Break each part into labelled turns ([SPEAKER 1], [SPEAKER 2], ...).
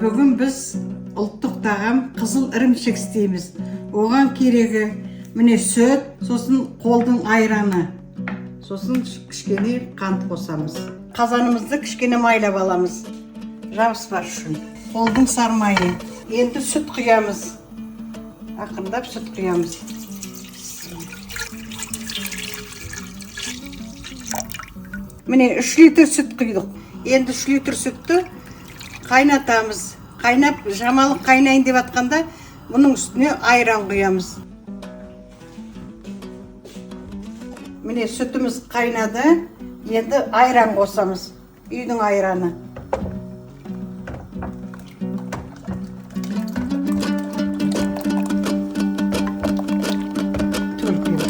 [SPEAKER 1] Бүгін біз ұлттық тағам қызыл ірімшік істейміз. Оған керегі міне сүт, сосын қолдың айраны, сосын кішкене қант қосамыз. Қазанымызды кішкене майлап аламыз, жабыспас үшін. Қолдың сармайы. Енді сүт құямыз. Ақырындап сүт құямыз. Міне 3 литр сүт құйдық. Енді 3 литр сүтті қайнатамыз. Қайнап, шамалы қайнайын деп атқанда, бұның үстіне айран құямыз. Міне сүтіміз қайнады. Енді айран қосамыз. Үйдің айраны. Түгел құйдық.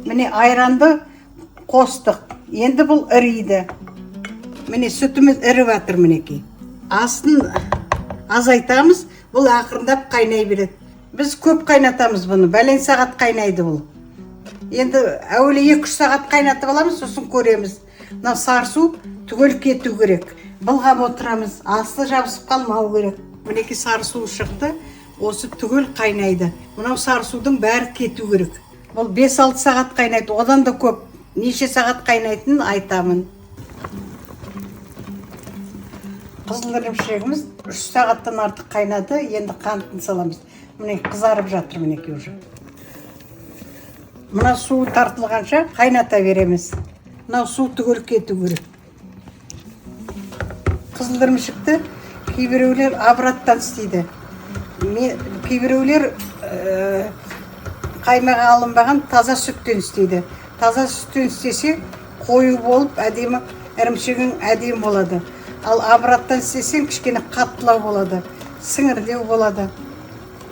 [SPEAKER 1] Міне айранды қостық. Енді бұл іриді. Міне сүтіміз іріп жатыр мінекей. Астын азайтамыз, бұл ақырындап қайнай береді. Біз көп қайнатамыз бұны, бәлен сағат қайнайды бұл. Енді әуелі 2-3 сағат қайнатып аламыз, сосын көреміз. Мынау сары су түгел кету керек. Былғап отырамыз, асты жабысып қалмау керек. Мінекей сары су шықты, осы түгел қайнайды. Мынау сары судың бәрі кету керек. Бұл 5-6 сағат қайнайды, одан да көп. Неше сағат қайнайтынын айтамын. Қызыл ірімшігіміз 3 сағаттан артық қайнады, енді қантын саламыз. Міне қызарып жатыр мінекей уже. Мына су тартылғанша қайната береміз. Мынау су түгел кету керек. Қызыл ірімшікті кейбіреулер обраттан істейді. Кейбіреулер қаймағы алынбаған таза сүттен істейді. Таза сүттен істесе қою болып, әдемі ірімшігің әдемі болады. Ал обраттан істесең кішкене қаттылау болады, сіңірлеу болады.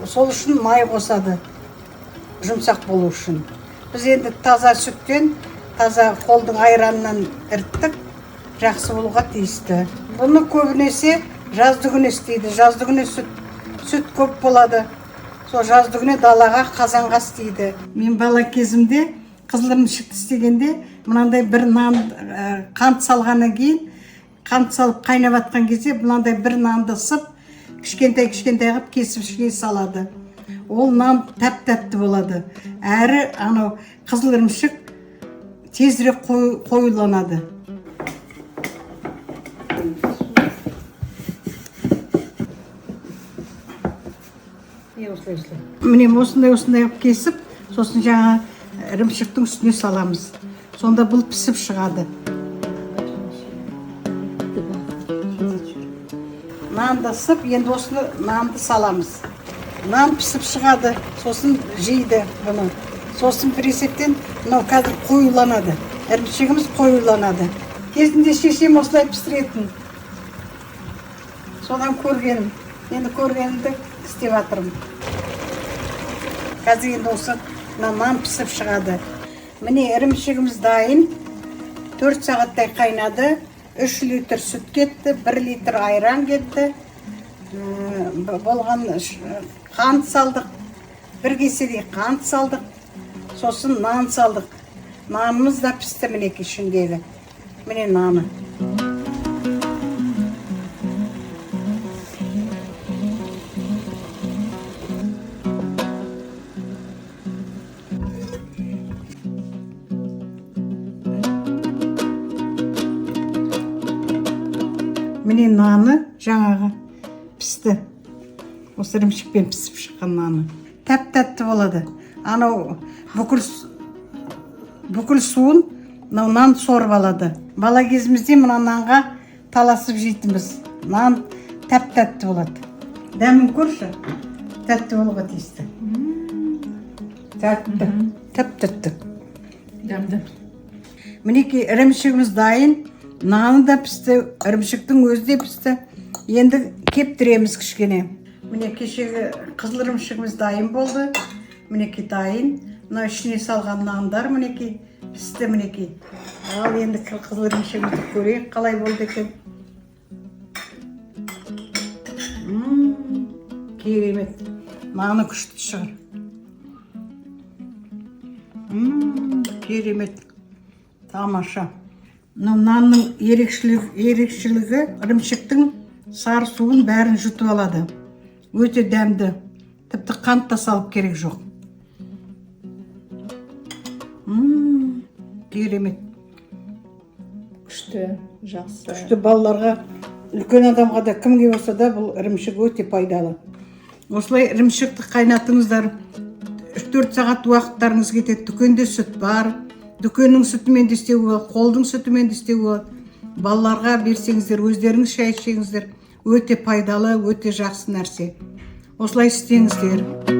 [SPEAKER 1] Сол үшін май қосады, жұмсақ болу үшін. Біз енді таза сүттен, таза қолдың айранынан іріттік, жақсы болуға тиісті. Бұны көбінесе жаздыгүні істейді. Жаздыгүні сүт көп болады. Сол жаздыгүні далаға қазанға істейді. Мен бала кезімде қызыл ірімшікті істегенде мынандай бір нан қант салғаннан кейін, қант салып қайнап жатқан кезде мынандай бір нанды ысып, кішкентай кішкентай қылып кесіп ішіне салады. Ол нан тәп тәтті болады. Әрі анау қызыл ірімшік тезірек қоюланады. Осылай осылай. Міне осындай осындай қылып кесіп, сосын жаңа ірімшіктің үстіне саламыз. Сонда бұл пісіп шығады. Нанды ысып, енді осыны нанды саламыз. Нан пісіп шығады, сосын жейді бұны. Сосын бір есептен мынау қазір қоюланады. Ірімшігіміз қоюланады. Кезінде шешем осылай пісіретін. Содан көргенім. Енді көргенімді істеп жатырмын. Қазір енді осы мына нан пісіп шығады. Міне ірімшігіміз дайын. 4 сағаттай қайнады. 3 литр сүт кетті, 1 литр айран кетті. Болған қант салдық. Бір кеседей қант салдық. Сосын нан салдық. Нанымыз да пісті мінекей ішіндегі. Міне наны. Міне наны жаңағы пісті. Осы ірімшікпен пісіп шыққан наны. Тәп тәтті болады. Анау бүкіл суын мынау нан сорып алады. Бала кезімізде мына нанға таласып жейтінбіз. Нан тәп тәтті болады. Дәмін көрші, тәтті болуға тиісті. Тәтті, тәп тәтті.
[SPEAKER 2] Дәмді.
[SPEAKER 1] Мінекей ірімшігіміз дайын. Наны да пісті, ірімшіктің өзі де пісті. Енді кептіреміз кішкене. Міне кешегі қызыл ірімшігіміз дайын болды. Мінекей дайын. Мына ішіне салған нандар мінекей пісті мінекей. Ал енді қызыл ірімшігімізді көрейік, қалай болды екен. Керемет. Наны күшті шығар. Керемет. Тамаша. Мынау нанның ерекшелігі ірімшіктің сары суын бәрін жұтып алады. Өте дәмді. Тіпті қант та салып керек жоқ. Керемет.
[SPEAKER 2] Күшті, жақсы.
[SPEAKER 1] Күшті. Балаларға, үлкен адамға да, кімге болса да бұл ірімшік өте пайдалы. Осылай ірімшікті қайнатыңыздар. 3-4 сағат уақыттарыңыз кетеді. Дүкенде сүт бар. Дүкеннің сүтімен де істеуге болады, қолдың сүтімен де істеуге болады. Балаларға берсеңіздер, өздеріңіз шай ішсеңіздер, өте пайдалы, өте жақсы нәрсе. Осылай істеңіздер.